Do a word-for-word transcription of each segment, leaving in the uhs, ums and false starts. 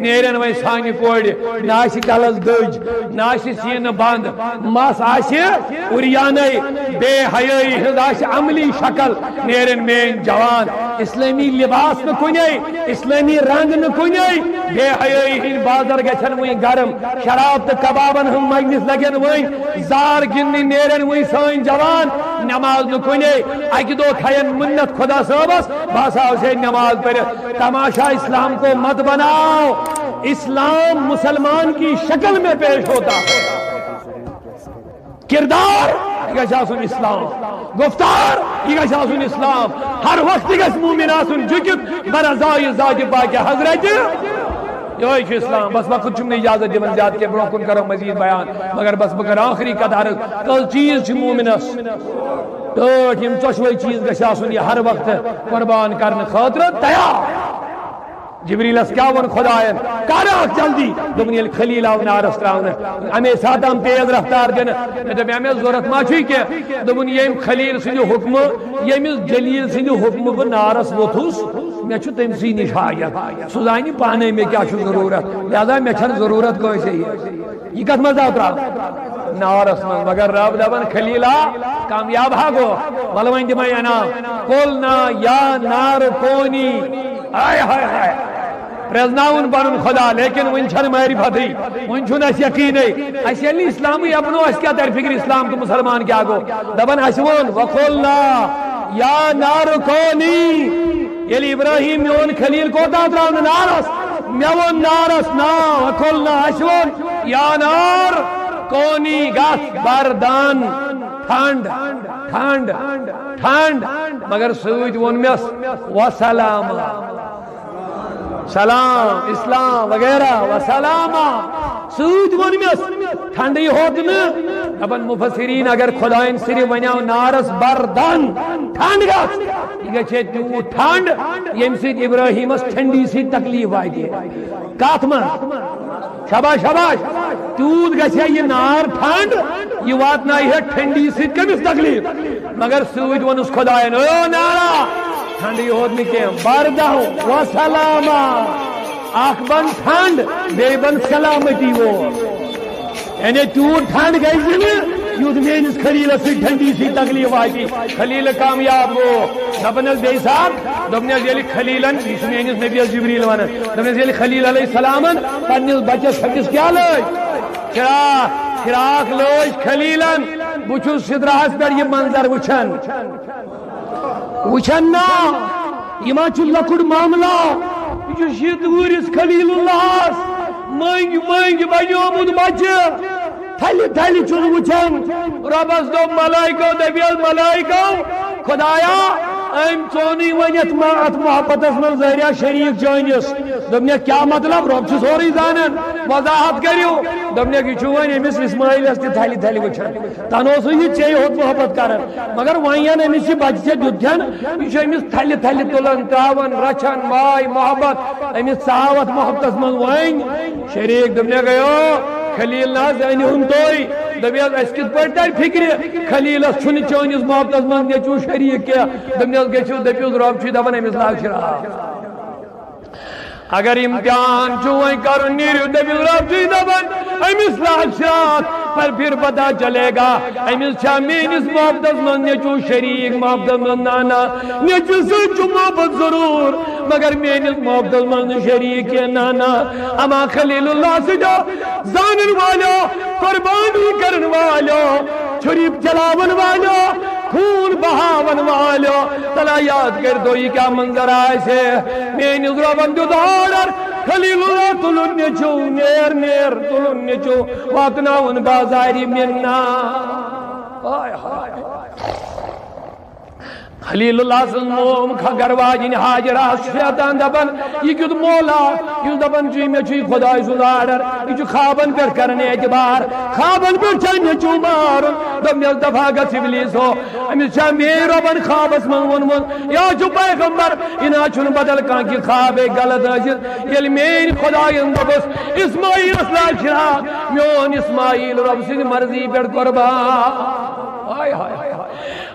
نیرن وۄنۍ سانہِ کورِ، نہ آسہِ کلس دٔج، نہ آسہِ سینہٕ بنٛد، مس آسہِ اُریانے، بے حیٲیی ہٕنٛز آسہِ عملی شکل، نیرن میٲنۍ جوان۔ اسلٲمی لباس نہٕ کُنے، اسلٲمی رنگ نہٕ کُنے، بے حیٲیی ہٕنٛدۍ بازر گژھن وۄنۍ گرم، شراب تہٕ کبابن ہٕنٛز مجلس لگن وۄنۍ، زار گِنٛدنہِ نیرن وۄنۍ سٲنۍ جوان۔ نماز نہٕ کُنے، اکہِ دۄہ تھاین منت خدا صٲبس، بہٕ ہسا آوسے نماز پٔرِتھ۔ تماشا اسلام کو مت بناؤ، اسلام مسلمان کی شکل میں پیش ہوتا ہے۔ کردار، یہِ گژھِ آسُن اسلام۔ گفتار، یہِ گژھِ آسُن اسلام۔ ہر وقتہٕ گژھِ مومن آسُن جُکِتھ برزایہِ ذاتِ پاکہِ حضرت۔ یہوے چھُ اسلام۔ بس وقت چھُم نہٕ اجازت دِوان زیادٕ کینٛہہ، برونٛہہ کُن کرو مزید بیان، مگر بس بہٕ کرٕ ٲخری کتھ عرض۔ کٔژ چیٖز چھِ مومنس؟ ٹٲٹھۍ، یِم ژۄشوے چیٖز گژھِ آسُن یہِ ہر وقتہٕ قربان کرنہٕ خٲطرٕ تیار۔ جبریلس کیٛاہ ووٚن خداین؟ کر اکھ جلدی۔ دوٚپُن، ییٚلہِ خلیل آو نارس تراونہٕ، امے ساتہٕ آم تیز رفتار دِنہٕ۔ مےٚ دوٚپ، أمِس ضروٗرت ما چھُے کینٛہہ؟ دوٚپُن، ییٚمۍ خلیل سٕنٛدِ حُکمہٕ، ییٚمِس جلیل سٕنٛدِ حُکمہٕ بہٕ نارس ووٚتھُس، مےٚ چھُ تٔمۍ سٕے نِش حاجت۔ سُہ زانہِ پانے مےٚ کیٛاہ چھُ ضروٗرت، لہذا مےٚ چھَنہٕ ضروٗرت کٲنٛسے ہِنٛز۔ یہِ کتھ منٛز آو تراونہٕ؟ نارس منٛز۔ مگر رب دپان، خلیلا، کامیاب ہا گوٚو، ولہٕ وۄنۍ دِمے انعام۔ قلنا یا نار کونی۔ ہاے ہاے ہاے۔ پرزناوُن پنُن خدا، لیکن وُنہِ چھنہٕ معرفتٕے، وُنہِ چھُنہٕ اَسہِ یقیٖنٕے۔ اَسہِ ییٚلہِ نہٕ اسلامٕے اپنو، اَسہِ کیٛاہ ترِ فکرِ اسلام تہٕ مسلمان کیٛاہ گوٚو؟ دپان اَسہِ ووٚن، وقلنا یا نار کونی۔ ییٚلہِ ابراہیم میون خلیل کوٚت آو تراونہٕ؟ نارس۔ مےٚ ووٚن نارس، نا، وقلنا، اَسہِ ووٚن، یا نار کونی، گژھ بردن، ٹھنڈ، ٹھنڈ، ٹھنڈ۔ مگر سۭتۍ ووٚن مےٚ، وسلام۔ سلام، اسلام وغیرہ، وسلامہ۔ سۭتۍ ووٚن مےٚ، ٹھنڈٕے ہوت نہٕ۔ دپان مفسرین، اگر خداین صرف ونیو نارس بردن، ٹھنڈ گژھ، یہِ گژھِ ہے تیوٗت ٹھنڈ، ییٚمہِ سۭتۍ ابراہیمس ٹھنڈی سۭتۍ تکلیف واتہِ۔ کتھ منٛز؟ شاباش، شاباش۔ تیوٗت گژھِ ہے یہِ نار ٹھنڈ، یہِ واتنایہِ ہے ٹھنڈی سۭتۍ کٔمِس تکلیف؟ مگر سۭتۍ ووٚنُس خداین، او نارا، ٹھنڈٕے ہوت نہٕ کینٛہہ، بردہ و سلامہ۔ اکھ بن ٹھنڈ، بیٚیہِ بن سلامتی وول۔ یعنی تیوٗت ٹھنڈ گژھِ نہٕ، یُتھ میٲنِس خلیلس سۭتۍ ٹھنڈی سۭتۍ تکلیف واتہِ۔ خلیل کامیاب گوٚو۔ دپان حظ بیٚیہِ ساتہٕ، دوٚپنس ییٚلہِ خلیلن، یہِ چھُ میٲنِس نبیس جبریل ونان، دوٚپنس ییٚلہِ خلیل علیہ السلامن پننِس بچس ہٹِس کیٛاہ لٲج؟ فراق، فراق لٲج خلیلن۔ بہٕ چھُس سدرہس پٮ۪ٹھ یہِ منظر وٕچھان۔ وٕچھن نا، یہِ ما چھُ لۄکُٹ معاملہ؟ یہِ چھُ شیٖتہٕ وُہرِس خلیل اللہس مٔنٛگۍ مٔنٛگۍ بنیومُت بچہِ۔ تھلہِ تھلہِ چھُس وٕچھان۔ رۄبس دوٚپ ملائکو، دٔپِو حظ ملائکو، خدایا، أمۍ ژوٚنُے وۄنۍ یتھ ما-، اتھ محبتس منٛز ذریعہ شریٖک چٲنِس۔ دوٚپنکھ، کیٛاہ مطلب؟ رۄب چھُ سورُے زانان، وضاحت کٔرِو۔ دوٚپنکھ، یہِ چھُ وۄنۍ أمِس اسماعیلس تہِ تھلہِ تھلہِ وٕچھان۔ تن اوسُے یہِ ژےٚ ہوت محبت کران، مگر وۄنۍ ین أمِس یہِ بچہِ ژےٚ دیُت کھٮ۪ن، یہِ چھُ أمِس تھلہِ تھلہِ تُلان، تراوان، رچھان، ماے محبت أمِس ژاو اتھ محبتس منٛز۔ وۄنۍ شریٖک دوٚپنکھ، گٔیو خلیل نہ حظ أنۍ ہُن تُہۍ۔ دوٚپمس، اَسہِ کِتھ پٲٹھۍ ترِ فِکرِ؟ خلیلس چھُنہٕ چٲنِس محبتس منٛز نیٚچوٗ شریٖک کینٛہہ۔ دوٚپمس، گٔژھِو، دٔپِو، رۄب چھُے دپان أمِس لاگ شراکھ۔ اگر امتحان چھُ وۄنۍ کرُن، نیٖرِو، دٔپِو، رۄب چھُے دپان أمِس لاگ شراکھ، پر پھر پتہ چلے گا أمِس چھا میٲنِس محبتس منٛز نیٚچوٗ شریٖک، محبتس منٛز نانا۔ نیٚچوِس سۭتۍ چھُ محبت ضروٗر، مگر میٲنِس محبتس منٛز نہٕ شریٖک کینٛہہ، نانا۔ اما خلیل اللہ سٕنٛدیو زانن والیو، قربانی کرن والیو، چھُری چلاون والیو، خوٗن بہاون والیو، تلا یاد کٔرۍ تو یہِ کیٛاہ منظر آسہِ۔ میٲنِس رۄبن دیُت آرڈر، خلیل اللہ تُلُن نیٚچوٗ، نیر نیر تُلُن نیٚچوٗ، واتناوُن بازارِ مِنا۔ ہاے ہاے ہاے۔ خلیل اللہ سٕنٛز موم کھا گرواجِنۍ ہاجرہ آسہٕ شیطان دپان، یہِ کیُتھ مولا، یُس دپان چھُ، مےٚ چھُ یہِ خۄداے سُنٛد آرڈر، یہِ چھُ خوابن پٮ۪ٹھ کران اعتبار، خوابن پٮ۪ٹھ چھا نیٚچوٗ مارُن؟ دوٚپنس، دفا گژھ ابلیسو، أمِس چھا میٲنۍ رۄبن خوابس منٛز ووٚنمُت، یا چھُ پیغمبر، یہِ نہ چھُنہٕ بدل کانٛہہ کہِ خوابے غلط ٲسِتھ۔ ییٚلہِ میٲنۍ خۄدایَن دوٚپُس، اسماعیلس لاگ شراکھ، میون اسماعیل رۄب سٕنٛدِ مرضی پٮ۪ٹھ قربان۔ ہاے ہاے ہاے ہاے۔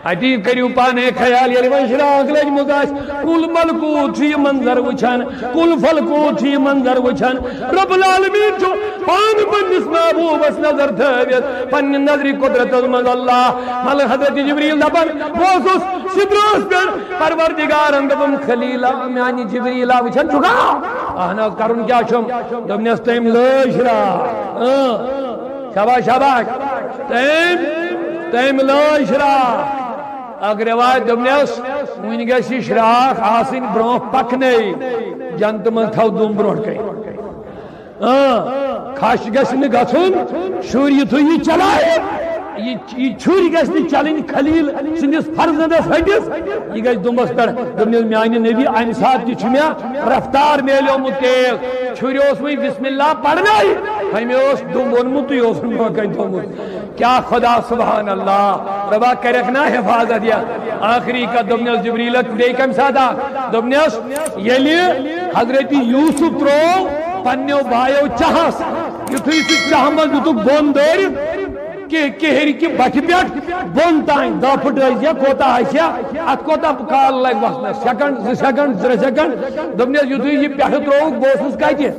اتی کٔرِو پانے خیال، ییٚلہِ وۄنۍ شراکھ لٔجمٕژ آسہِ، کُل ملکوٗت چھُ یہِ منظر وٕچھان، کُل فلکوٗت چھُ یہِ منظر وٕچھان۔ رب العالمین چھُ پانہٕ پننِس محبوبس نظر تھٲوِتھ، پننہِ نظرِ قدرتس منٛز اللہ۔ مطلب حضرت جبریل دپان، بہٕ اوسُس سدرس پٮ۪ٹھ، پروردگارن دوٚپُن، خلیلا، میانہِ جبریلا، وٕچھان چھُکھا؟ اہن حظ، کرُن کیٛاہ چھُم؟ دوٚپنس، تٔمۍ لٲج شراکھ۔ اۭں۔ شاباش، شاباش۔ تٔمۍ، تٔمۍ لٲج شراکھ۔ اکھ رٮ۪واج دوٚپنس، وُنہِ گژھِ یہِ شراکھ آسٕنۍ برونٛہہ پکنَے۔ جنتہٕ منٛز تھاو دُم برونٛٹھ کَنہِ۔ اۭں، کھش گژھِ نہٕ گژھُن، شُر یُتھُے یہِ چلایہِ، یہِ، یہِ چھُرۍ گژھِ نہٕ چلٕنۍ خلیل سٕنٛدِس فرزندس ہٹِس، یہِ گژھِ دُمبس پٮ۪ٹھ۔ دوٚپنس، میانہِ نبی، امہِ ساتہٕ تہِ چھُ مےٚ رفتار میلیومُت تیز۔ چھُرِ اوس وۄنۍ بسم اللہ پرنَے، ہمہِ اوس دُم ووٚنمُت تہٕ یہِ اوسُن برونٛہہ کَنہِ تھوٚومُت۔ کیا خدا، سبحان اللہ، ربا کرکھ نا حفاظت یا۔ آخری کا دوٚپنس جبریلک بیٚیہِ کمہِ ساتہٕ آو؟ دوٚپنس، ییٚلہِ حضرت یوسف ترٛوو پننیو بایو چاہس، یُتھُے سُہ چاہہٕ منٛز دِتُکھ بۄن دٲرِتھ، کہ کِہرِ کہِ بٹھِ پٮ۪ٹھ بۄن تام، دَہ پھٕٹہٕ ٲسۍ یا کوتاہ آسہِ ہا، اتھ کوتاہ کال لگہِ وسنس؟ سیکنڈ، زٕ سیکنڈ، ترٛےٚ سیکنڈ۔ دوٚپنس، یُتھُے یہِ پٮ۪ٹھٕ ترٛووُکھ، بہٕ اوسُس کتہِ؟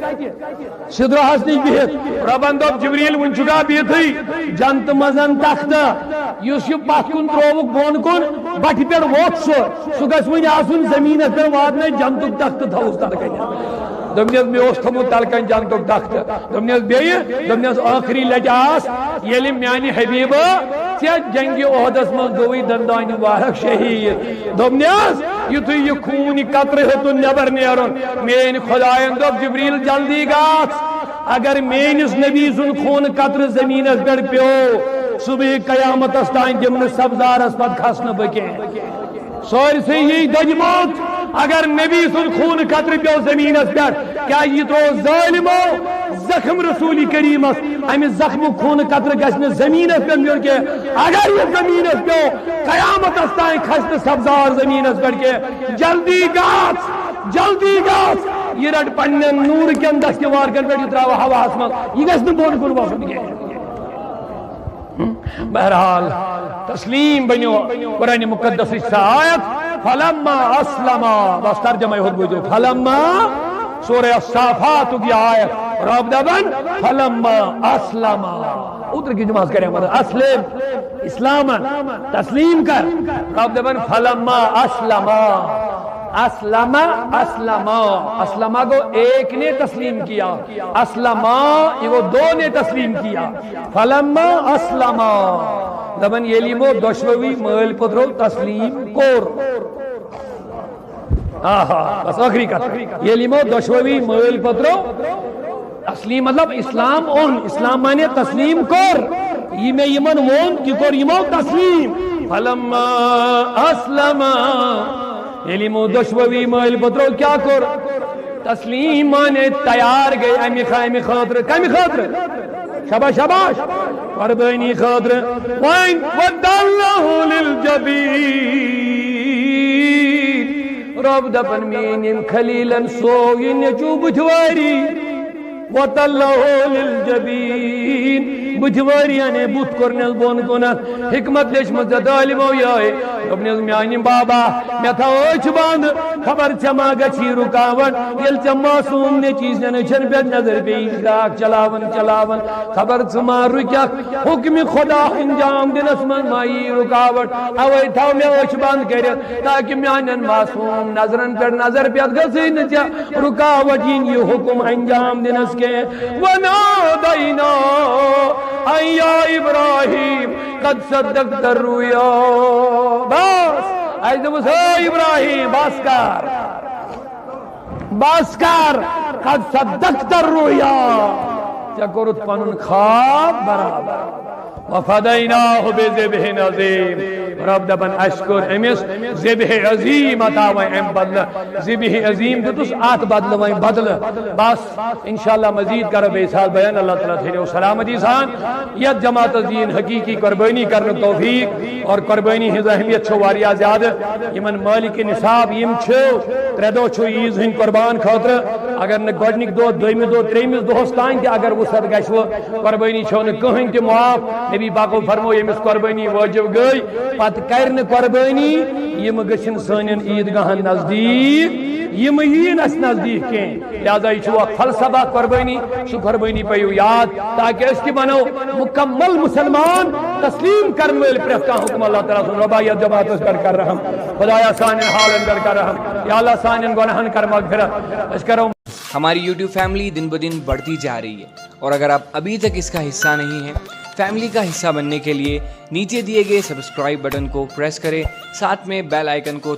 سدرہس نِش بِہِتھ۔ رۄبن دوٚپ، جبریل، وُنہِ چھُکھا بِہتھٕے؟ جنتہٕ منٛز اَن تختہٕ، یُس یہِ پتھ کُن ترٛووُکھ بۄن کُن، بٹھِ پٮ۪ٹھ ووٚتھ سُہ، سُہ گژھِ وُنہِ آسُن زٔمیٖنس پٮ۪ٹھ واتنٲوِتھ جنتُک تخت تھاوُس تلہٕ کنہِ۔ دوٚپنس، مےٚ اوس تھوٚمُت تلہٕ کنہِ جنتُک تخت۔ دوٚپنس، بیٚیہِ؟ دوٚپنس، ٲخری لٹہِ آس، ییٚلہِ میانہِ حبیبہٕ ژےٚ جنگِ احدس منٛز گوٚوُے دندانہِ مبارک شہید۔ دوٚپنس، یُتھُے یہِ خوٗن، یہِ قطرٕ ہیوٚتُن نٮ۪بر نیرُن، میٲنۍ خدایَن دوٚپ، جبریل، جلدی گژھ، اگر میٲنِس نبی سُنٛد خوٗن قطرٕ زٔمیٖنس پٮ۪ٹھ پیوٚو، صبح قیامتس تام دِمہٕ نہٕ سبزارس پتہٕ کھسنہٕ بہٕ کینٛہہ۔ سٲرسٕے یی دٔجمٕژ۔ اگر نبی سُنٛد خوٗن قطرٕ پیوٚو زٔمیٖنس پٮ۪ٹھ، کیٛازِ یہِ ترٛوو ظٲلمو زخم رسول کریٖمس؟ امہِ زخمُک خوٗن قطرٕ گژھِ نہٕ زٔمیٖنس پٮ۪ٹھ پیوٚن کینٛہہ۔ اگر یہِ زٔمیٖنس پیوٚو، قیامتس تام کھسہِ نہٕ سبزار زٔمیٖنس پٮ۪ٹھ کینٛہہ۔ جلدی گژھ، جلدی گژھ، یہِ رٹ پننٮ۪ن نوٗر کٮ۪ن دستیوارکن پٮ۪ٹھ، یہِ ترٛاو ہواہس منٛز، یہِ گژھِ نہٕ بۄن کُن وسُن کینٛہہ۔ بہرحال، تسلیم بنیو قرآن مقدس سا آیت، فلما اسلم، بس ترجمہ ہوت بوزو، فلما، سورہ الصافات کی آیت، رب دبن، فلما اسلم۔ اوتر کی نماز کرے مطلب اسلم، اسلام، تسلیم کر۔ رب دبن، فلما اسلم، اسلم، اسلم، اسلم گو ایک نے تسلیم کیا، اسلم، یہ گو دو نے تسلیم کیا۔ فلما اسلما، دپان ییٚلہِ یِمو دۄشوٕے مٲلۍ پٔترو تسلیٖم کوٚر۔ آہا، بس ٲخری کتھ۔ ییٚلہِ یِمو دۄشوٕے مٲلۍ پٔترو تسلیٖم، مطلب اسلام اوٚن، اسلام معنی تسلیٖم کوٚر۔ یہِ مےٚ یِمن ووٚن، تہِ کوٚر یِمو تسلیٖم۔ فلما اسلما، ییٚلہِ یِمو دۄشوٕے مٲلۍ پٔترو کیٛاہ کوٚر؟ تسلیٖم معنی تیار گٔے امہِ خ-، امہِ خٲطرٕ۔ کمہِ خٲطرٕ؟ شاباش، شاباش۔ قربٲنی خٲطرٕ۔ وۄنۍ وَتَلَّهُ لِلْجَبِينِ۔ رب دپان، میٲنۍ ییٚمۍ خلیلن سوو یہِ نیٚچو بُتھواری۔ وَتَلَّهُ لِلْجَبِينِ۔ بُتھواری یعنی بُتھ کوٚرنس بۄن کُنتھ۔ حکمت لیچھمٕژ ژےٚ عٲلمو یِہوٚے۔ دوٚپنس، میانہِ بابا، مےٚ تھاو أچھ بنٛد، خبر ژےٚ ما گژھی رُکاوٹ۔ ییٚلہِ ژےٚ معصوم نیٚچی سٕنٛدٮ۪ن أچھن پٮ۪ٹھ نظر پیٚیہِ، شراکھ چلاوان چلاوان، خبر ژٕ ما رُککھ، حُکمِ خدا انجام دِنس منٛز ما یی رُکاوٹ۔ اوے تھاو مےٚ أچھ بنٛد کٔرِتھ، تاکہِ میانٮ۪ن معصوم نظرن پٮ۪ٹھ نظر پٮ۪تھ گٔژھٕے نہٕ ژےٚ رُکاوٹ یِنۍ یہِ حُکم انجام دِنس کینٛہہ۔ وَنَادَيْنَا أَن يَا إِبْرَاهِيمُ قَدْ صَدَّقْتَ الرُّؤْيَا۔ بس، اَسہِ دوٚپُس، ہے ابراہیم، بس کر، بس کر، قد صدقت الرؤیا، ژےٚ کوٚرُتھ پنُن خواب برابر۔ وفدیناہ بذبح عظیم، رب دپان، اسہِ کوٚر أمِس ذبح عظیم عطا، وۄنۍ امہِ بدلہٕ ذبح عظیم دیُتُس، اتھ بدلہٕ وۄنۍ بدلہٕ۔ بس، انشاءاللہ مزید کرو بیٚیہِ ساتہٕ بیان۔ اللہ تعالیٰ تھٲینو سلامتی سان یتھ جماعتس دین حقیقی قربٲنی کرنُک توفیق، اور قربٲنی ہٕنٛز اہمیت چھِ واریاہ زیادٕ۔ یِمن مٲلکِ نصاب یِم چھِ، ترٛےٚ دۄہ چھُ عیٖز ہٕنٛدۍ قربان خٲطرٕ۔ اگر نہٕ گۄڈنِکۍ دۄہ، دوٚیمہِ دۄہ، ترٛیٚیمِس دۄہس تام تہِ اگر وُسعت گژھِ، قربٲنی چھو نہٕ کٕہٕنۍ تہِ معاف۔ نبی پاکو فرموو، ییٚمِس قربٲنی وٲجِب گٔے، پتہٕ کرِ نہٕ قۄربٲنی، یِم گٔژھِنۍ سانٮ۪ن عیٖدگاہن نزدیٖک، یِم یِیِن اَسہِ نزدیٖک کینٛہہ۔ لہذا یہِ چھُ اکھ فلسفہ قۄربٲنی، سُہ قۄربٲنی پیٚیِو یاد، تاکہِ أسۍ تہِ بنو مکمل مسلمان، تسلیم کرن وٲلۍ پرٛٮ۪تھ کانٛہہ حکم اللہ تعالیٰ سُنٛد۔ رۄبا یتھ جماعتس پٮ۪ٹھ کر رحم، خدایا سانٮ۪ن حالن پٮ۪ٹھ کر رحم، یا اللہ سانٮ۪ن گۄناہن کر مغفرت۔ أسۍ کرو ہماری YouTube family दिन ब दिन बढ़ती जा रही है और अगर आप अभी तक इसका हिस्सा नहीं हैं, फैमिली का हिस्सा बनने के लिए नीचे दिए गए सब्सक्राइब बटन को प्रेस करें, साथ में बेल आइकन को